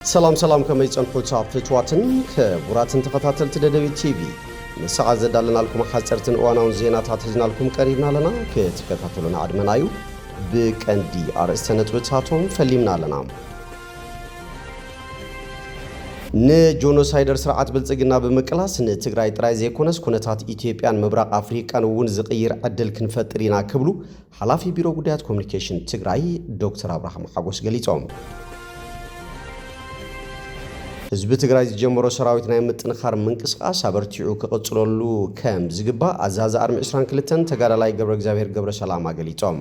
ሰላም ሰላም፣ ከመይ ጸንሑ ፍትዋትን ክቡራትን ተኸታተልቲ ደደቢት ቲቪ? ንሰዓት ዘዳለናልኩም ሓጸርትን እዋናውን ዜናታት ሒዝናልኩም ቀሪብና ኣለና። ክትከታተሉና ዕድመና እዩ። ብቀንዲ ኣርእስተ ነጥብታቶም ፈሊምና ኣለና። ንጆኖሳይደር ስርዓት ብልጽግና ብምቅላስ ንትግራይ ጥራይ ዘይኮነስ ኩነታት ኢትዮጵያን ምብራቕ ኣፍሪቃን እውን ዝቕይር ዕድል ክንፈጥር ኢና ክብሉ ሓላፊ ቢሮ ጉዳያት ኮሚኒኬሽን ትግራይ ዶክተር ኣብርሃም ሓጎስ ገሊጾም። ህዝቢ ትግራይ ዝጀመሮ ሰራዊት ናይ ምጥንኻር ምንቅስቃስ ኣበርቲዑ ክቕጽለሉ ከም ዝግባእ ኣዛዚ ኣርሚ ዕስራን ክልተን ተጋዳላይ ገብረ እግዚኣብሔር ገብረ ሰላማ ገሊጾም።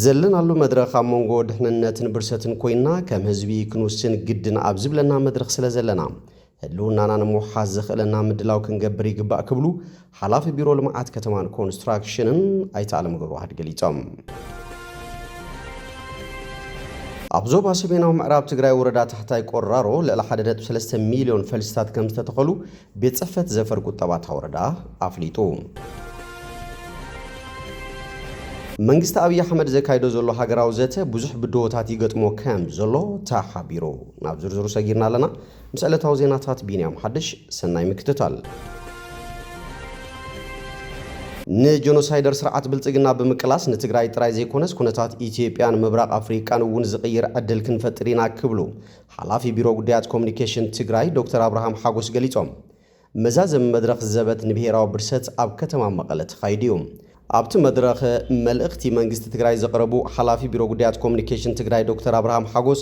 ዘለናሉ መድረኽ ኣብ መንጎ ድሕንነትን ብርሰትን ኮይና ከም ህዝቢ ክንውስን ግድን ኣብ ዝብለና መድረኽ ስለ ዘለና ህልውናና ንምውሓስ ዘኽእለና ምድላው ክንገብር ይግባእ ክብሉ ሓላፊ ቢሮ ልምዓት ከተማን ኮንስትራክሽንን ኣይተ ኣለም ገብረዋህድ ገሊጾም። ኣብ ዞባ ሰሜናዊ ምዕራብ ትግራይ ወረዳ ታሕታይ ቆራሮ ልዕሊ ሓደ ነጥቢ ሰለስተ ሚልዮን ፈልስታት ከም ዝተተኸሉ ቤት ጽሕፈት ዘፈር ቁጠባ እታ ወረዳ ኣፍሊጡ። መንግስቲ ኣብይ ኣሕመድ ዘካይዶ ዘሎ ሃገራዊ ዘተ ብዙሕ ብድሆታት ይገጥሞ ከም ዘሎ ተሓቢሩ። ናብ ዝርዝሩ ሰጊርና ኣለና። ምስ ዕለታዊ ዜናታት ቢንያም ሓድሽ፣ ሰናይ ምክትታል። ንጆኖሳይደር ስርዓት ብልጽግና ብምቅላስ ንትግራይ ጥራይ ዘይኮነስ ኩነታት ኢትዮጵያን ምብራቕ ኣፍሪቃን እውን ዝቕይር ዕድል ክንፈጥር ኢና ክብሉ ሓላፊ ቢሮ ጉዳያት ኮሚኒኬሽን ትግራይ ዶክተር ኣብርሃም ሓጎስ ገሊጾም። መዛዘሚ መድረኽ ዘበት ንብሄራዊ ብርሰት ኣብ ከተማ መቐለ ተኻይዱ እዩ። ኣብቲ መድረኽ መልእኽቲ መንግስቲ ትግራይ ዘቕረቡ ሓላፊ ቢሮ ጉዳያት ኮሚኒኬሽን ትግራይ ዶክተር ኣብርሃም ሓጎስ፣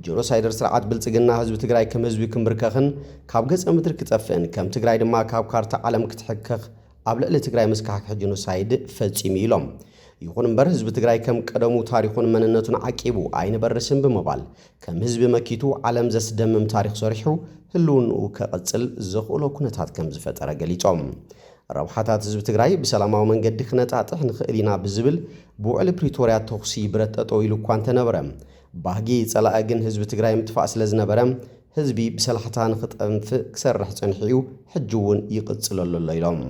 ጆኖሳይደር ስርዓት ብልጽግና ህዝቢ ትግራይ ከም ህዝቢ ክምብርከኽን ካብ ገጸ ምድሪ ክጠፍእን ከም ትግራይ ድማ ካብ ካርታ ዓለም ክትሕከኽ ኣብ ልዕሊ ትግራይ መስካሕክሒ ጆኖሳይድ ፈጺሙ ኢሎም። ይኹን እምበር ህዝቢ ትግራይ ከም ቀደሙ ታሪኹን መንነቱን ዓቂቡ ኣይንበርስን ብምባል ከም ህዝቢ መኪቱ ዓለም ዘስደምም ታሪኽ ሰሪሑ ህልውንኡ ከቕጽል ዘኽእሎ ኩነታት ከም ዝፈጠረ ገሊጾም። ረብሓታት ህዝቢ ትግራይ ብሰላማዊ መንገዲ ክነጣጥሕ ንኽእል ኢና ብዝብል ብውዕሊ ፕሪቶርያ ተኹሲ ብረት ጠጠው ኢሉ እኳ እንተነበረ፣ ባህጊ ጸላኢ ግን ህዝቢ ትግራይ ምጥፋእ ስለ ዝነበረ ህዝቢ ብሰላሕታ ንኽጠንፍእ ክሰርሕ ጸኒሑ እዩ፣ ሕጂ እውን ይቕጽለሉ ኣሎ ኢሎም።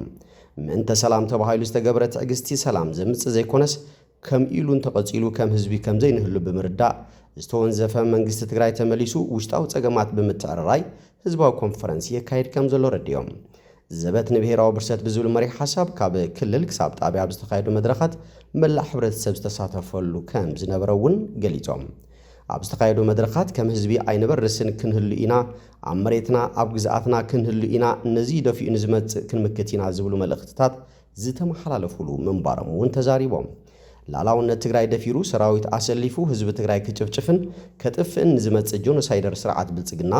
ምእንተ ሰላም ተባሂሉ ዝተገብረ ትዕግስቲ ሰላም ዘምጽእ ዘይኮነስ ከም ኢሉ እንተቐጺሉ ከም ህዝቢ ከም ዘይንህሉ ብምርዳእ ዝተወንዘፈ መንግስቲ ትግራይ ተመሊሱ ውሽጣዊ ጸገማት ብምትዕርራይ ህዝባዊ ኮንፈረንስ የካይድ ከም ዘሎ ረዲኦም። ዘበት ንብሄራዊ ብርሰት ብዝብል መሪሕ ሓሳብ ካብ ክልል ክሳብ ጣብያ ኣብ ዝተኻየዱ መድረኻት መላእ ሕብረተሰብ ዝተሳተፈሉ ከም ዝነበረ እውን ገሊጾም። ኣብ ዝተኻየዱ መድረኻት ከም ህዝቢ ኣይንበርስን ክንህሉ ኢና፣ ኣብ መሬትና ኣብ ግዝኣትና ክንህሉ ኢና፣ ነዚ ደፊኡ ንዝመጽእ ክንምክት ኢና ዝብሉ መልእኽትታት ዝተመሓላለፉሉ ምንባሮም እውን ተዛሪቦም። ላላውነት ትግራይ ደፊሩ ሰራዊት ኣሰሊፉ ህዝቢ ትግራይ ክጭፍጭፍን ከጥፍእን ንዝመጽእ ጆኖሳይደር ስርዓት ብልጽግና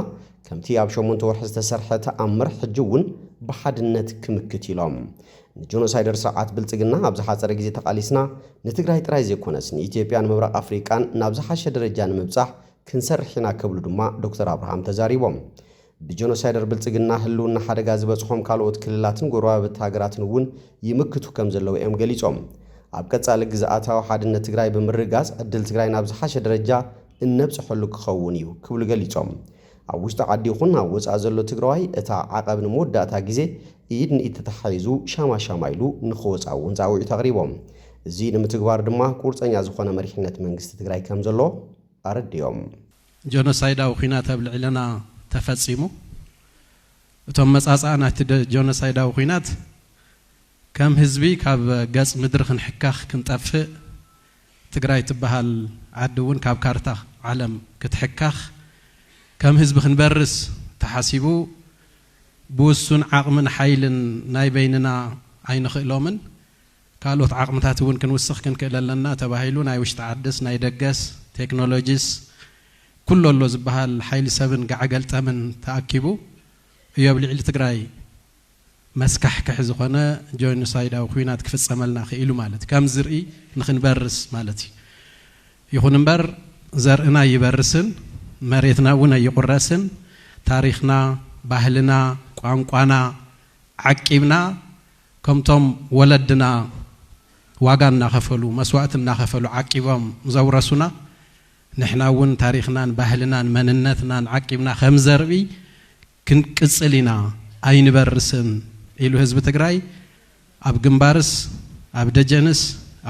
ከምቲ ኣብ ሸሞንተ ወርሒ ዝተሰርሐ ተኣምር ሕጂ እውን ብሓድነት ክምክት ኢሎም። ንጆኖሳይደር ስርዓት ብልጽግና ኣብ ዝሓጸረ ግዜ ተቓሊስና ንትግራይ ጥራይ ዘይኮነስ ንኢትዮጵያን ምብራቕ ኣፍሪቃን ናብ ዝሓሸ ደረጃ ንምብጻሕ ክንሰርሕ ኢና ክብሉ ድማ ዶክተር ኣብርሃም ተዛሪቦም። ብጆኖሳይደር ብልጽግና ህልውና ሓደጋ ዝበጽሖም ካልኦት ክልላትን ጎረባብቲ ሃገራትን እውን ይምክቱ ከም ዘለዉ እዮም ገሊጾም። ኣብ ቀጻሊ ግዝኣታዊ ሓድነት ትግራይ ብምርጋጽ ዕድል ትግራይ ናብ ዝሓሸ ደረጃ እነብጽሐሉ ክኸውን እዩ ክብሉ ገሊጾም። ኣብ ውሽጢ ዓዲ ይኹን ኣብ ወጻኢ ዘሎ ትግራዋይ እታ ዓቐብ ንመወዳእታ ግዜ ኢድ ንኢድ ተተሓሒዙ ሻማ ሻማ ኢሉ ንኽወጻ እውን ጻውዒት ኣቕሪቦም። እዚ ንምትግባር ድማ ቁርጸኛ ዝኾነ መሪሕነት መንግስቲ ትግራይ ከም ዘሎ ኣረዲኦም። ጀኖሳይዳዊ ኲናት ኣብ ልዕለና ተፈጺሙ። እቶም መጻጽኣ ናይቲ ደ-፣ ጀኖሳይዳዊ ኲናት ከም ህዝቢ ካብ ገጽ ምድሪ ክንሕካኽ ክንጠፍእ፣ ትግራይ ትበሃል ዓዲ እውን ካብ ካርታ ዓለም ክትሕካኽ፣ ከም ህዝቢ ክንበርስ ተሓሲቡ ብውሱን ዓቕምን ሓይልን ናይ በይንና ኣይንኽእሎምን። ካልኦት ዓቕምታት እውን ክንውስኽ ክንክእል ኣለና ተባሂሉ ናይ ውሽጢ ዓድስ ናይ ደገስ ቴክኖሎጂስ ኩሉ ኣሎ ዝበሃል ሓይሊ ሰብን ጋዕገልጠምን ተኣኪቡ እዩ ኣብ ልዕሊ ትግራይ መስካሕክሒ ዝኾነ ጆኖሳይዳዊ ኲናት ክፍጸመልና ክኢሉ ማለት እዩ። ከም ዝርኢ ንኽንበርስ ማለት እዩ። ይኹን እምበር ዘርእና ኣይበርስን፣ መሬትና እውን ኣይቑረስን፣ ታሪኽና፣ ባህልና፣ ቋንቋና ዓቂብና ከምቶም ወለድና ዋጋ እናኸፈሉ መስዋእቲ እናኸፈሉ ዓቂቦም ዘውረሱና ንሕና እውን ታሪኽናን ባህልናን መንነትናን ዓቂብና ከም ዘርኢ ክንቅጽል ኢና ኣይንበርስን ኢሉ ህዝቢ ትግራይ ኣብ ግንባርስ ኣብ ደጀንስ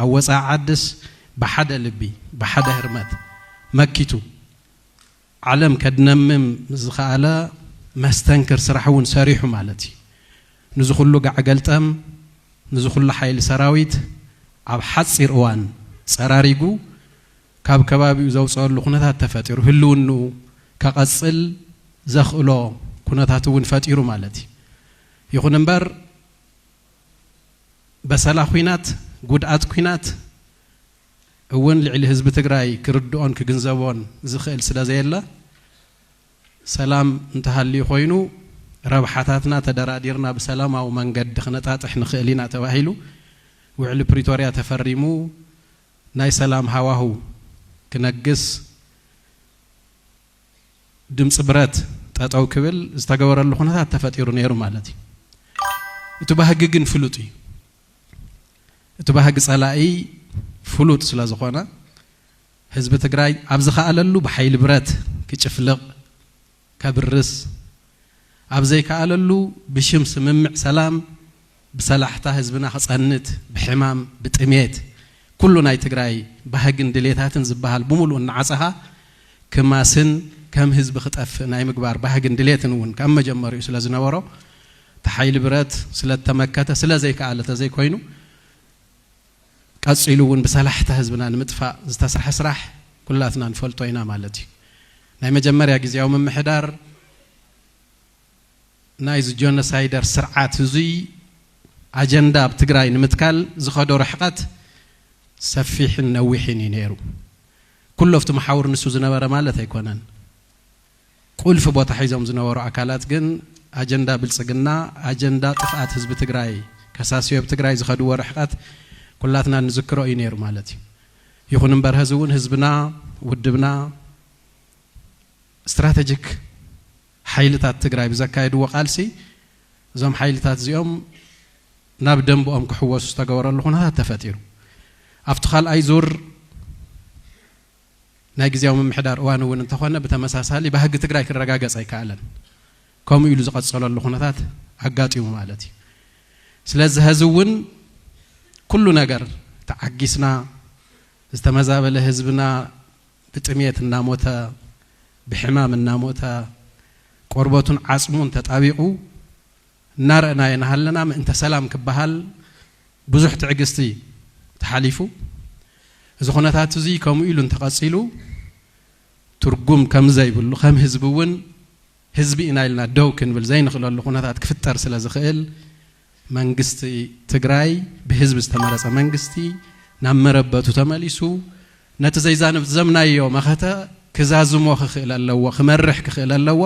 ኣብ ወፃኢ ዓድስ ብሓደ ልቢ ብሓደ ህርመት መኪቱ ዓለም ከድነምም ዝኸኣለ መስተንክር ስራሕ እውን ሰሪሑ ማለት እዩ። ንዚ ኩሉ ጋዕ ገልጠም፣ ንዚ ኩሉ ሓይሊ ሰራዊት ኣብ ሓፂር እዋን ፀራሪጉ ካብ ከባቢኡ ዘውፅአሉ ኩነታት ተፈጢሩ፣ ህልውንኡ ከቐፅል ዘኽእሎ ኩነታት እውን ፈጢሩ ማለት እዩ። ይኹን እምበር፣ በሰላ ኲናት፣ ጉድኣት ኲናት እውን ልዕሊ ህዝቢ ትግራይ ክርድኦን ክግንዘቦን ዝኽእል ስለ ዘየለ፣ ሰላም እንተሃልዩ ኮይኑ፣ ረብሓታትና ተደራዲርና ብሰላማዊ መንገዲ ክነጣጥሕ ንኽእል ኢና ተባሂሉ፣ ውዕሊ ፕሪቶርያ ተፈሪሙ፣ ናይ ሰላም ሃዋሁ ክነግስ፣ ድምፂ ብረት ጠጠው ክብል ዝተገበረሉ ኩነታት ተፈጢሩ ነይሩ ማለት እዩ። እቲ ባህጊ ግን ፍሉጥ እዩ። እቲ ባህጊ ጸላኢ ፍሉጥ ስለ ዝኾነ፣ ህዝቢ ትግራይ ኣብ ዝኸኣለሉ ብሓይሊ ብረት ክጭፍልቕ፣ ከብርስ፣ ኣብ ዘይከኣለሉ ብሽም ስምምዕ ሰላም ብሰላሕታ ህዝብና ክጸንት፣ ብሕማም፣ ብጥሜት፣ ኩሉ ናይ ትግራይ ባህግን ድሌታትን ዝበሃል ብምሉእ እናዓጸኻ ክማስን ከም ህዝቢ ክጠፍእ ናይ ምግባር ባህግን ድሌትን እውን ካብ መጀመሪኡ ስለ ዝነበሮ፣ እቲ ሓይሊ ብረት ስለ እተመከተ፣ ስለ ዘይከኣለ ተዘይኮይኑ፣ ቀጺሉ እውን ብሰላሕታ ህዝብና ንምጥፋእ ዝተሰርሐ ስራሕ ኩላትና ንፈልጦ ኢና ማለት እዩ። ናይ መጀመርያ ግዜያዊ ምምሕዳር ናይዚ ጀኖሳይደር ስርዓት እዙይ ኣጀንዳ ኣብ ትግራይ ንምትካል ዝኸዶ ርሕቐት ሰፊሕን ነዊሕን እዩ ነይሩ። ኩሉ ኣብቲ መሓውር ንሱ ዝነበረ ማለት ኣይኮነን። ቁልፊ ቦታ ሒዞም ዝነበሩ ኣካላት ግን ኣጀንዳ ብልጽግና፣ ኣጀንዳ ጥፍኣት ህዝቢ ትግራይ ከሳስዮ ኣብ ትግራይ ዝኸድዎ ርሕቐት ኩላትና ንዝክሮ እዩ ነይሩ ማለት እዩ። ይኹን እምበር፣ ሐዚ እውን ህዝብና፣ ውድብና፣ ስትራቴጂክ ሓይልታት ትግራይ ብዘካየድዎ ቃልሲ፣ እዞም ሓይልታት እዚኦም ናብ ደንብኦም ክሕወሱ ዝተገበረሉ ኩነታት ተፈጢሩ። ኣብቲ ካልኣይ ዙር ናይ ግዜያዊ ምምሕዳር እዋን እውን እንተኾነ፣ ብተመሳሳሊ ባህጊ ትግራይ ክረጋገጽ ኣይከኣለን። ከምኡ ኢሉ ዝቐጸለሉ ኩነታት ኣጋጢሙ ማለት እዩ። ስለዚ ሐዚ እውን ኩሉ ነገር ተዓጊስና፣ ዝተመዛበለ ህዝብና ብጥሜት እናሞተ፣ ብሕማም እናሞተ፣ ቆርበቱን ዓጽሙን ተጣቢቑ እናረእናዮ እናሃለና፣ ምእንተ ሰላም ክበሃል ብዙሕ ትዕግስቲ ተሓሊፉ። እዚ ኩነታት እዚ ከምኡ ኢሉ እንተቐጺሉ፣ ትርጉም ከም ዘይብሉ፣ ከም ህዝቢ እውን ህዝቢ ኢና ኢልና ደው ክንብል ዘይንኽእለሉ ኩነታት ክፍጠር ስለ ዝኽእል፣ መንግስቲ ትግራይ፣ ብህዝቢ ዝተመረጸ መንግስቲ፣ ናብ መረበቱ ተመሊሱ፣ ነቲ ዘይዛዘምናዮ መኸተ ክዛዝሞ ክኽእል ኣለዎ፣ ክመርሕ ክኽእል ኣለዎ።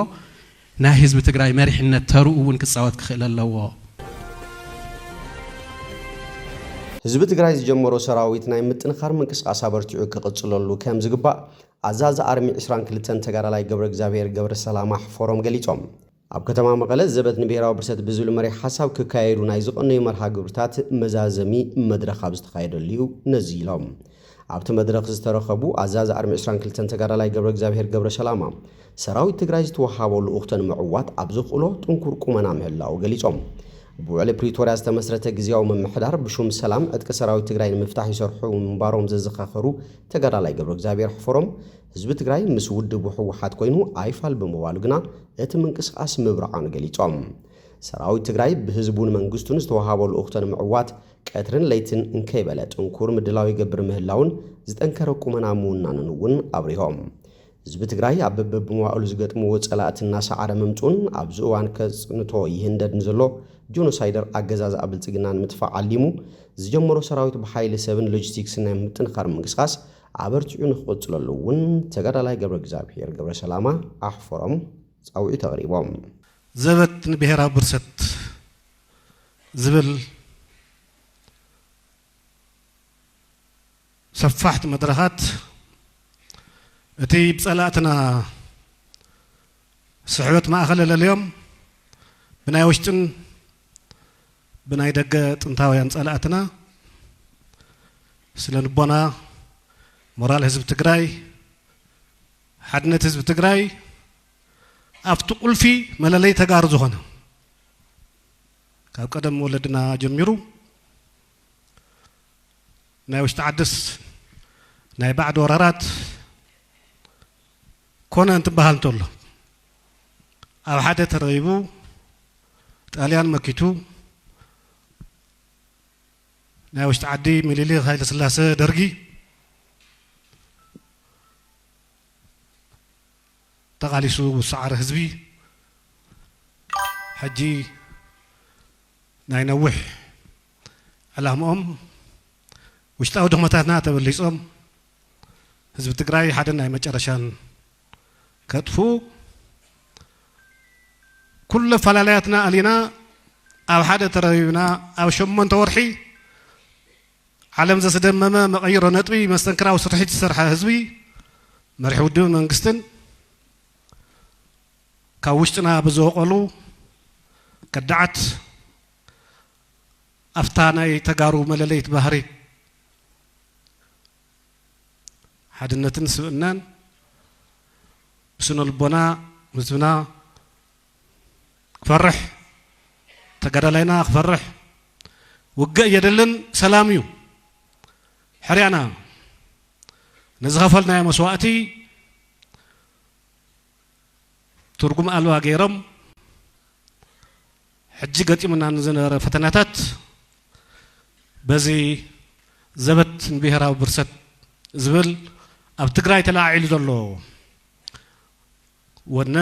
ናይ ህዝቢ ትግራይ መሪሕነት ተርኡ እውን ክጻወት ክኽእል ኣለዎ። ህዝቢ ትግራይ ዝጀመሮ ሰራዊት ናይ ምጥንኻር ምንቅስቃስ ኣበርቲዑ ክቕጽለሉ ከም ዝግባእ ኣዛዚ ኣርሚ ዕስራን ክልተን ተጋዳላይ ገብረ እግዚኣብሔር ገብረ ሰላማ ሕፎሮም ገሊጾም። ኣብ ከተማ መቐለ ዘበት ንብሄራዊ ብርሰት ብዝብል መሪሕ ሓሳብ ክካየዱ ናይ ዝቐነዩ መርሃ ግብርታት መዛዘሚ መድረኽ ኣብ ዝተኻየደሉ እዩ ነዚ ኢሎም። ኣብቲ መድረኽ ዝተረኸቡ ኣዛዚ ኣርሚ ዕስራን ክልተን ተጋዳላይ ገብረ እግዚኣብሔር ገብረ ሰላማ፣ ሰራዊት ትግራይ ዝተወሃቦ ልኡኽቶ ንምዕዋት ኣብ ዝኽእሎ ጥንኩር ቁመና ምህላው ገሊጾም። ብውዕሊ ፕሪቶርያ ዝተመስረተ ግዝያዊ ምምሕዳር ብሹም ሰላም ዕጥቂ ሰራዊት ትግራይ ንምፍታሕ ይሰርሑ ምንባሮም ዘዘኻኸሩ ተጋዳላይ ገብረ እግዚኣብሔር ሕፎሮም፣ ህዝቢ ትግራይ ምስ ውድቡ ህወሓት ኮይኑ ኣይፋል ብምባሉ ግና እቲ ምንቅስቃስ ምብርዓኑ ገሊጾም። ሰራዊት ትግራይ ብህዝቡን መንግስቱን ዝተወሃቦ ልኡኽቶ ንምዕዋት ቀትርን ለይትን እንከይበለ ጥንኩር ምድላው ይገብር ምህላውን ዝጠንከረ ቁመና ምውናኑን እውን ኣብሪሆም። ህዝቢ ትግራይ ኣብ በበመዋእሉ ዝገጥምዎ ጸላእቲ እናሰዓረ ምምጹን ኣብዚ እዋን ከጽንቶ ይህንደድ ንዘሎ ጆኖሳይደር ኣገዛዝኣ ብልጽግና ንምጥፋእ ዓሊሙ ዝጀመሮ ሰራዊት ብሓይሊ ሰብን ሎጂስቲክስን ናይ ምጥንኻር ምንቅስቃስ ኣበርቲዑ ንክቕጽለሉ እውን ተጋዳላይ ገብረ እግዚኣብሔር ገብረ ሰላማ ኣሕፈሮም ጻውዒት ኣቕሪቦም። ዘበት ንብሔራዊ ብርሰት ዝብል ሰፋሕቲ መድረኻት እቲ ብጸላእትና ስሕበት ማእኸል ለልዮም ብናይ ውሽጥን ብናይ ደገ ጥንታውያን ጸላእትና ስነ ልቦና፣ ሞራል ህዝቢ ትግራይ፣ ሓድነት ህዝቢ ትግራይ ኣብቲ ቁልፊ መለለይ ተጋሩ ዝኾነ ካብ ቀደም ወለድና ጀሚሩ ናይ ውሽጢ ዓድስ ናይ ባዕዲ ወራራት ኮነ እንትበሃል እንተሎ፣ ኣብ ሓደ ተረኺቡ፣ ጣልያን መኪቱ፣ ናይ ውሽጢ ዓዲ ሚኒሊክ፣ ሃይለስላሰ፣ ደርጊ ተቓሊሱ ዝሰዓረ ህዝቢ፣ ሕጂ ናይ ነዊሕ ዕላምኦም፣ ውሽጣዊ ድኽመታትና ተበሊጾም፣ ህዝቢ ትግራይ ሓደን ናይ መጨረሻን ከጥፍኡ፣ ኩሉ ኣፈላላያትና ኣሊና ኣብ ሓደ ተረቢብና፣ ኣብ ሸሞንተ ወርሒ ዓለም ዘስደመመ መቐይሮ ነጥቢ መስተንክራዊ ስርሒት ዝሰርሐ ህዝቢ፣ መሪሕ ውድብን መንግስትን፣ ካብ ውሽጥና ብዝወቐሉ ከዳዓት፣ ኣብታ ናይ ተጋሩ መለለይት ባህሪ፣ ሓድነትን ስብእናን፣ ብስነ ልቦና ህዝብና ክፈርሕ፣ ተጋዳላይና ክፈርሕ፣ ውግእ የድልን፣ ሰላም እዩ። ሕርያና ንዝኸፈልናዮ መስዋእቲ ትርጉም ኣልባ ገይሮም፣ ሕጂ ገጢሙና ንዝነበረ ፈተናታት፣ በዚ ዘበት ንብሄራዊ ብርሰት ዝብል ኣብ ትግራይ ተለዓዒሉ ዘሎ ወነ፣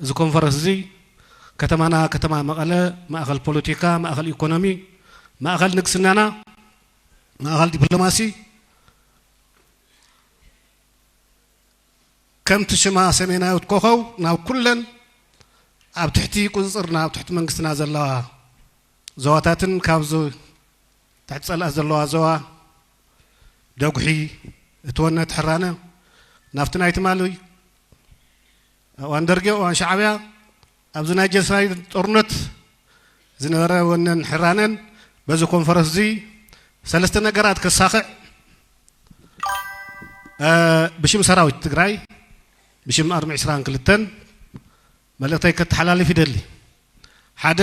እዚ ኮንፈረንስ እዚ ከተማና፣ ከተማ መቐለ፣ ማእኸል ፖለቲካ፣ ማእኸል ኢኮኖሚ፣ ማእኸል ንግስናና፣ ማእኸል ዲፕሎማሲ፣ ከምቲ ሽማ ሰሜናዊት ኮኸው ናብ ኩለን ኣብ ትሕቲ ቁፅፅርና፣ ኣብ ትሕቲ መንግስትና ዘለዋ ዞባታትን ካብዚ ትሕቲ ፀላእ ዘለዋ ዞባ ደጉሒ፣ እቲ ወነ፣ እቲ ሕራነ፣ ናብቲ ናይ ትማሊ እዋን ደርጊ፣ እዋን ሻዕብያ፣ ኣብዚ ናይ ጀኖሳይድ ጦርነት ዝነበረ ወነን ሕራነን፣ በዚ ኮንፈረንስ እዚ ሰለስተ ነገራት ከሳኽዕ፣ እ፣ ብሽም ሰራዊት ትግራይ፣ ብሽም ኣርሚ ዕስራን ክልተን መልእኽተይ ከተሓላልፍ ይደሊ። ሓደ፣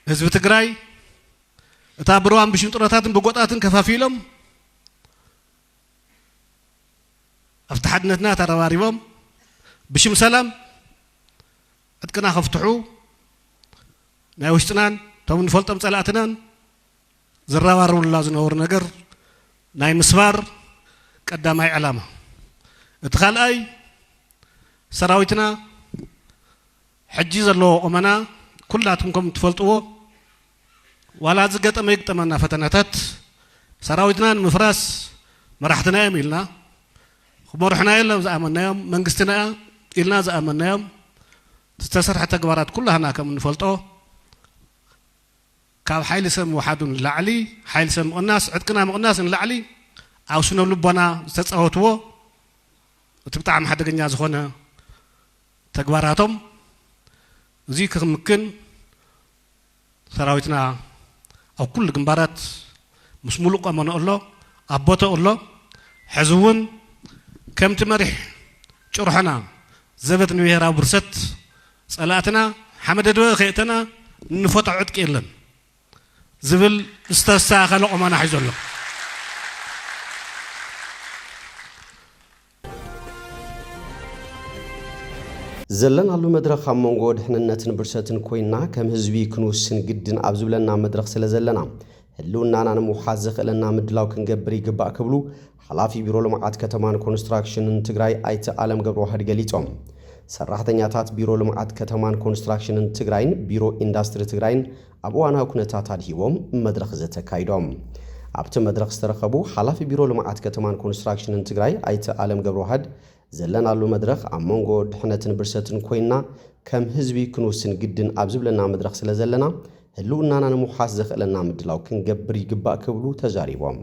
ህዝቢ ትግራይ እታ ብርዋን ብሽንጥሮታትን ብጎጣትን ከፋፊሎም፣ ኣብቲ ሓድነትና ተረባሪቦም፣ ብሽም ሰላም ዕጥቅና ከፍትሑ፣ ናይ ውሽጥናን እቶም እንፈልጦም ጸላእትናን ዝረባረቡላ ዝነበሩ ነገር ናይ ምስባር ቀዳማይ ዕላማ። እቲ ካልኣይ፣ ሰራዊትና ሕጂ ዘለዎ ቁመና ኩላትኩም ከም እትፈልጥዎ፣ ዋላ ዝገጠመ ይግጠመና ፈተናታት፣ ሰራዊትና ንምፍራስ መራሕትና እዮም ኢልና፣ ክመርሑና እዮም ዝኣመንናዮም፣ መንግስትና ኢልና ዝኣመንናዮም፣ ዝተሰርሐ ተግባራት ኩላህና ከም እንፈልጦ፣ ካብ ሓይሊ ሰብ ምውሓዱ ንላዕሊ፣ ሓይሊ ሰብ ምቕናስ፣ ዕጥቅና ምቕናስ ንላዕሊ፣ ኣብ ስነ ልቦና ዝተፃወትዎ እቲ ብጣዕሚ ሓደገኛ ዝኾነ ተግባራቶም፣ እዚ ክምክን ሰራዊትና ኣብ ኩሉ ግንባራት ምስ ሙሉእ ቆመንኡ ኣሎ፣ ኣብ ቦትኡ ኣሎ። ሕዚ እውን ከምቲ መሪሕ ጭርሖና፣ ዘበት ንብሄራዊ ብርሰት፣ ጸላእትና ሓመደ ደበ ከየእተና እንፈትሖ ዕጥቂ የለን ዝብል ዝተስተኻኸለ ቁመና ሒዙ ኣሎ። ዘለናሉ መድረኽ ኣብ መንጎ ድሕንነትን ብርሰትን ኮይንና ከም ህዝቢ ክንውስን ግድን ኣብ ዝብለና መድረኽ ስለ ዘለና፣ ህልውናና ንምውሓስ ዘኽእለና ምድላው ክንገብር ይግባእ ክብሉ ሓላፊ ቢሮ ልምዓት ከተማን ኮንስትራክሽንን ትግራይ ኣይተ ኣለም ገብረዋህድ ገሊጾም። ሰራሕተኛታት ቢሮ ልምዓት ከተማን ኮንስትራክሽንን ትግራይን ቢሮ ኢንዳስትሪ ትግራይን ኣብ እዋናዊ ኩነታት ኣድሂቦም መድረኽ ዘተ ኣካይዶም። ኣብቲ መድረኽ ዝተረኸቡ ሓላፊ ቢሮ ልምዓት ከተማን ኮንስትራክሽንን ትግራይ ኣይተ ኣለም ገብረዋህድ፣ ዘለናሉ መድረኽ ኣብ መንጎ ድሕነትን ብርሰትን ኮይንና ከም ህዝቢ ክንውስን ግድን ኣብ ዝብለና መድረኽ ስለ ዘለና፣ ህልውናና ንምውሓስ ዘኽእለና ምድላው ክንገብር ይግባእ ክብሉ ተዛሪቦም።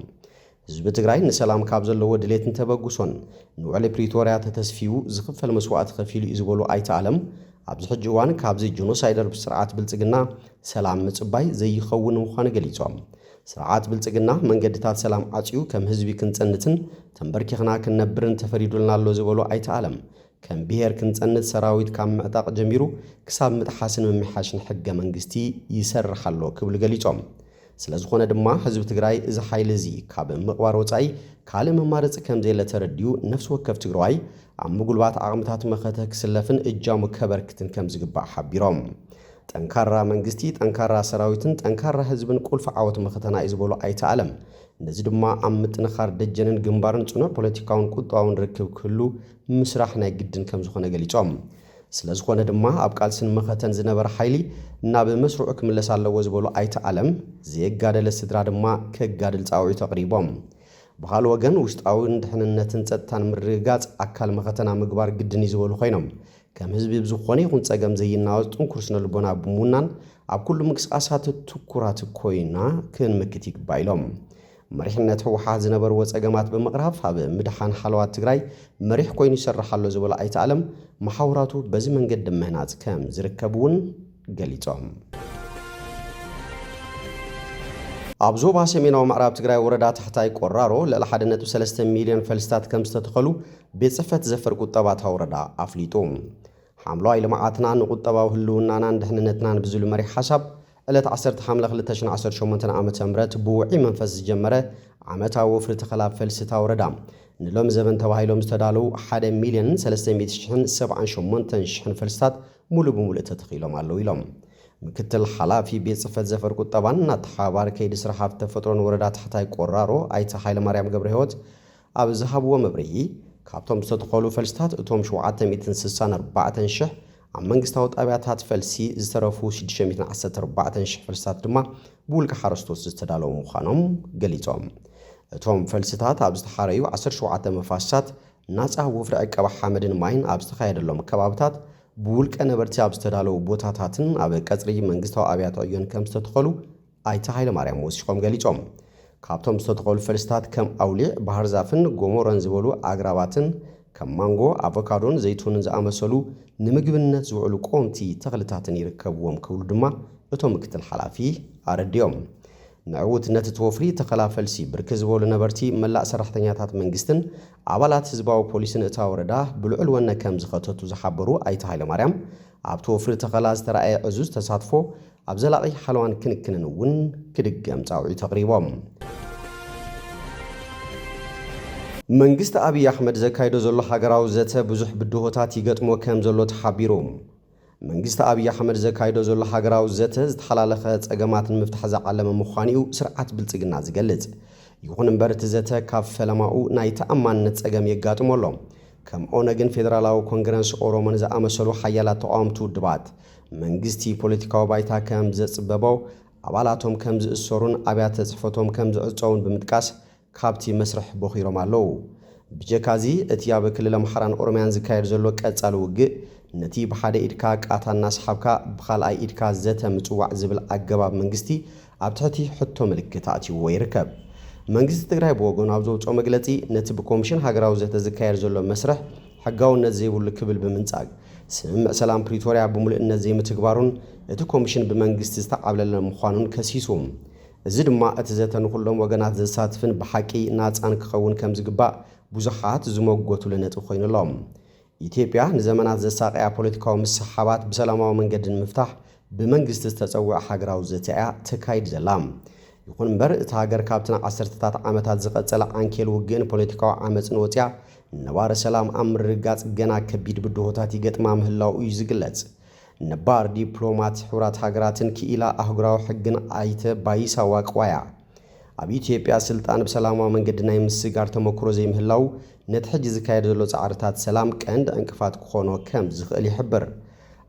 ህዝቢ ትግራይ ንሰላም ካብ ዘለዎ ድሌትን ተበግሶን ንውዕሊ ፕሪቶርያ ተተስፊዉ ዝኽፈል መስዋእቲ ከፊሉ እዩ ዝበሉ ኣይተ ኣለም፣ ኣብዚ ሕጂ እዋን ካብዚ ጀኖሳይደር ስርዓት ብልጽግና ሰላም ምጽባይ ዘይኸውን ምዃኑ ገሊጾም። ስርዓት ብልጽግና መንገድታት ሰላም ዓጽዩ ከም ህዝቢ ክንጸንትን ተንበርኪኽና ክንነብርን ተፈሪዱልና ኣሎ ዝበሉ ኣይተ ኣለም፣ ከም ብሄር ክንጸንት ሰራዊት ካብ ምዕጣቕ ጀሚሩ ክሳብ ምጥሓስን ምምሕያሽን ሕገ መንግስቲ ይሰርሕ ኣሎ ክብሉ ገሊጾም። ስለዝኾነ ድማ ህዝቢ ትግራይ እዚ ሓይሊ እዚ ካብ ምቕባር ወፃኢ ካልእ መማረፂ ከምዘየለ ተረዲኡ፣ ነፍሲ ወከፍ ትግራዋይ ኣብ ምጉልባት ዓቕምታት መኸተ ክስለፍን እጃሙ ከበርክትን ከምዝግባእ ሓቢሮም። ጠንካራ መንግስቲ፣ ጠንካራ ሰራዊትን ጠንካራ ህዝብን ቁልፊ ዓወት መኸተና እዩ ዝበሉ ኣይተ ኣለም፣ ነዚ ድማ ኣብ ምጥንኻር ደጀንን ግንባርን ፅኑዕ ፖለቲካውን ቁጠባውን ርክብ ክህሉ ምስራሕ ናይ ግድን ከምዝኾነ ገሊፆም። ስለዝኾነ ድማ ኣብ ቃልስን መኸተን ዝነበረ ሓይሊ ናብ መስርዑ ክምለስ ኣለዎ ዝበሉ ኣይተ ኣለም፣ ዘየጋደለ ስድራ ድማ ከጋድል ፃውዒት ኣቕሪቦም። ብኻልእ ወገን ውሽጣውን ድሕንነትን ፀጥታን ምርግጋፅ ኣካል መኸተና ምግባር ግድን እዩ ዝበሉ ኮይኖም፣ ከም ህዝቢ ብዝኾነ ይኹን ፀገም ዘይናወፅ ጥንኩር ስነ ልቦና ብምውናን ኣብ ኩሉ ምንቅስቃሳት ትኩራት ኮይና ክንምክት ይግባእ ኢሎም። መሪሕነት ህወሓት ዝነበርዎ ፀገማት ብምቕራፍ ኣብ ምድሓን ሓለዋት ትግራይ መሪሕ ኮይኑ ይሰርሕ ኣሎ ዝበሉ ኣይተ ኣለም፣ መሓውራቱ በዚ መንገዲ ምህናፅ ከም ዝርከብ እውን ገሊፆም። ኣብ ዞባ ሰሜናዊ ምዕራብ ትግራይ ወረዳ ታሕታይ ቆራሮ ልዕሊ ሓደ ነጥቢ ሰለስተ ሚልዮን ፈልስታት ከም ዝተተኸሉ ቤት ጽሕፈት ዘፈር ቁጠባ እታ ወረዳ ኣፍሊጡ። ሓምለዋይ ልምዓትና ንቁጠባዊ ህልውናናን ድሕንነትናን ብዝብል መሪሕ ሓሳብ ዕለት ዓሰርተ ሓምለ ክልተ ሽሕን ዓሰርተ ሸሞንተን ዓመተ ምህረት ብውዑይ መንፈስ ዝጀመረ ዓመታዊ ወፍሪ ተኸላ ፈልሲ እታ ወረዳ ንሎሚ ዘበን ተባሂሎም ዝተዳለዉ ሓደ ሚልዮን ሰለስተ ሚእቲ ሽሕን ሰብዓን ሸሞንተን ሽሕን ፈልስታት ሙሉእ ብሙሉእ ተተኺሎም ኣለዉ ኢሎም። ምክትል ሓላፊ ቤት ጽሕፈት ዘፈር ቁጠባን ኣተሓባባሪ ከይዲ ስራሕ ሃፍቲ ተፈጥሮን ወረዳ ታሕታይ ቆራሮ ኣይተ ሃይለማርያም ገብረህይወት ኣብ ዝሃብዎ መብርሂ፣ ካብቶም ዝተተኸሉ ፈልስታት እቶም ሸውዓተ ሚእትን ስሳን ኣርባዕተን ሽሕ ኣብ መንግስታዊ ጣብያታት ፈልሲ፣ ዝተረፉ ሽዱሽተ ሚእትን ዓሰርተ ኣርባዕተን ሽሕ ፈልስታት ድማ ብውልቀ ሓረስቶት ዝተዳለዉ ምዃኖም ገሊጾም። እቶም ፈልስታት ኣብ ዝተሓረዩ ዓሰርተ ሸውዓተ መፋስሳት ናጻ ወፍሪ ዕቀባ ሓመድን ማይን ኣብ ዝተኻየደሎም ከባብታት ብውልቀ ነበርቲ ኣብ ዝተዳለዉ ቦታታትን ኣብ ቀጽሪ መንግስታዊ ኣብያተ ዕዮን ከም ዝተተኸሉ ኣይተ ሃይለማርያም ወሲኾም ገሊጾም። ካብቶም ዝተተኸሉ ፈልስታት ከም ኣውሊዕ፣ ባህር ዛፍን ጎሞረን ዝበሉ ኣግራባትን ከም ማንጎ፣ ኣቮካዶን ዘይቱንን ዝኣመሰሉ ንምግብነት ዝውዕሉ ቆምቲ ተኽልታትን ይርከብዎም ክብሉ ድማ እቶም ምክትል ሓላፊ ኣረዲኦም። ንዕውትነት እቲ ወፍሪ ተኸላ ፈልሲ ብርክት ዝበሉ ነበርቲ፣ መላእ ሰራሕተኛታት መንግስትን ኣባላት ህዝባዊ ፖሊስን እታ ወረዳ ብልዑል ወነ ከም ዝኸተቱ ዝሓበሩ ኣይተ ሃይለማርያም፣ ኣብቲ ወፍሪ ተኸላ ዝተረኣየ ዕዙዝ ተሳትፎ ኣብ ዘላቒ ሓለዋን ክንክንን እውን ክድገም ጻውዒት ኣቕሪቦም። መንግስቲ ኣብይ ኣሕመድ ዘካይዶ ዘሎ ሃገራዊ ዘተ ብዙሕ ብድሆታት ይገጥሞ ከም ዘሎ ተሓቢሩ። መንግስቲ ኣብይ ኣሕመድ ዘካይዶ ዘሎ ሃገራዊ ዘተ ዝተሓላለኸ ጸገማት ንምፍታሕ ዝዓለመ ምዃኑ እዩ ስርዓት ብልጽግና ዝገልጽ። ይኹን እምበር እቲ ዘተ ካብ ፈለማኡ ናይ ተኣማንነት ጸገም የጋጥሞ ኣሎ። ከም ኦነግን ፌደራላዊ ኮንግረስ ኦሮሞን ዝኣመሰሉ ሓያላት ተቓወምቲ ውድባት መንግስቲ ፖለቲካዊ ባይታ ከም ዘጽበቦ፣ ኣባላቶም ከም ዝእሰሩን ኣብያተ ጽሕፈቶም ከም ዝዕጸውን ብምጥቃስ ካብቲ መስርሕ ቦኺሮም ኣለዉ። ብጀካዚ እቲ ኣብ ክልል ኣምሓራን ኦሮምያን ዝካየድ ዘሎ ቀጻሊ ውግእ ነቲ ብሓደ ኢድካ ቃታ እናሰሓብካ ብኻልኣይ ኢድካ ዘተ ምጽዋዕ ዝብል ኣገባብ መንግስቲ ኣብ ትሕቲ ሕቶ ምልክት ኣእትይዎ ይርከብ። መንግስቲ ትግራይ ብወገኑ ኣብ ዘውፅኦ መግለፂ ነቲ ብኮሚሽን ሃገራዊ ዘተ ዝካየድ ዘሎ መስርሕ ሕጋውነት ዘይብሉ ክብል ብምንጻግ ስምምዕ ሰላም ፕሪቶርያ ብምሉእነት ዘይምትግባሩን እቲ ኮሚሽን ብመንግስቲ ዝተዓብለለ ምዃኑን ከሲሱ። እዚ ድማ እቲ ዘተ ንኹሎም ወገናት ዘሳትፍን ብሓቂ ናጻን ክኸውን ከም ዝግባእ ብዙሓት ዝመጎቱሉ ነጥቢ ኮይኑ ኣሎ። ኢትዮጵያ ንዘመናት ዘሳቀያ ፖለቲካዊ ምስሕሓባት ብሰላማዊ መንገዲ ንምፍታሕ ብመንግስቲ ዝተጸውዐ ሃገራዊ ዘተ እያ ተካይድ ዘላ። ይኹን እምበር እታ ሃገር ካብቲ ንዓሰርተታት ዓመታት ዝቐጸለ ዓንኬል ውግእን ፖለቲካዊ ዓመጽን ወጽያ ነባሪ ሰላም ኣብ ምርግጋጽ ገና ከቢድ ብድሆታት ይገጥማ ምህላው እዩ ዝግለጽ። ነባር ዲፕሎማት ሕቡራት ሃገራትን ክኢላ ኣህጉራዊ ሕግን ኣይተ ባይሳ ዋቅዋያ፣ ኣብ ኢትዮጵያ ስልጣን ብሰላማዊ መንገዲ ናይ ምስጋር ተመክሮ ዘይምህላው ነቲ ሕጂ ዝካየድ ዘሎ ጻዕርታት ሰላም ቀንዲ ዕንቅፋት ክኾኖ ከም ዝኽእል ይሕብር።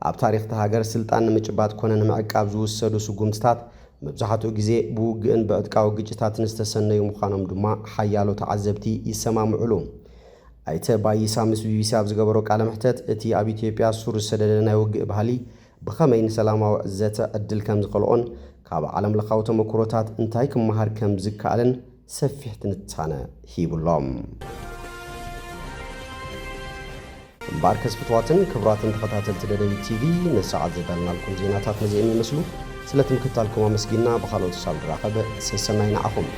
ኣብ ታሪኽ እታ ሃገር ስልጣን ንምጭባጥ ኮነ ንምዕቃብ ዝውሰዱ ስጉምትታት መብዛሕትኡ ግዜ ብውግእን ብዕጥቃዊ ግጭታትን ዝተሰነዩ ምዃኖም ድማ ሓያሎ ተዓዘብቲ ይሰማምዑሉ። ኣይተ ባይሳ ምስ ቢቢሲ ኣብ ዝገበሮ ቃለ መሕተት፣ እቲ ኣብ ኢትዮጵያ ሱር ዝሰደደ ናይ ውግእ ባህሊ ብኸመይ ንሰላማዊ ዘተ ዕድል ከም ዝኸልኦን ካብ ዓለም ለኻዊ ተመክሮታት እንታይ ክመሃር ከም ዝከኣልን ሰፊሕ ትንታነ ሂቡሎም። እምበኣርከስ ፍትዋትን ክቡራትን ተኸታተልቲ ደደቢት ቲቪ፣ ንሰዓት ዘዳልናልኩም ዜናታት ነዚኦም ይመስሉ። ስለ ትምክታልኩም ኣመስጊና፣ ብኻልኦት ክሳብ ንራኸብ ሰሰናይ ንዓኹም።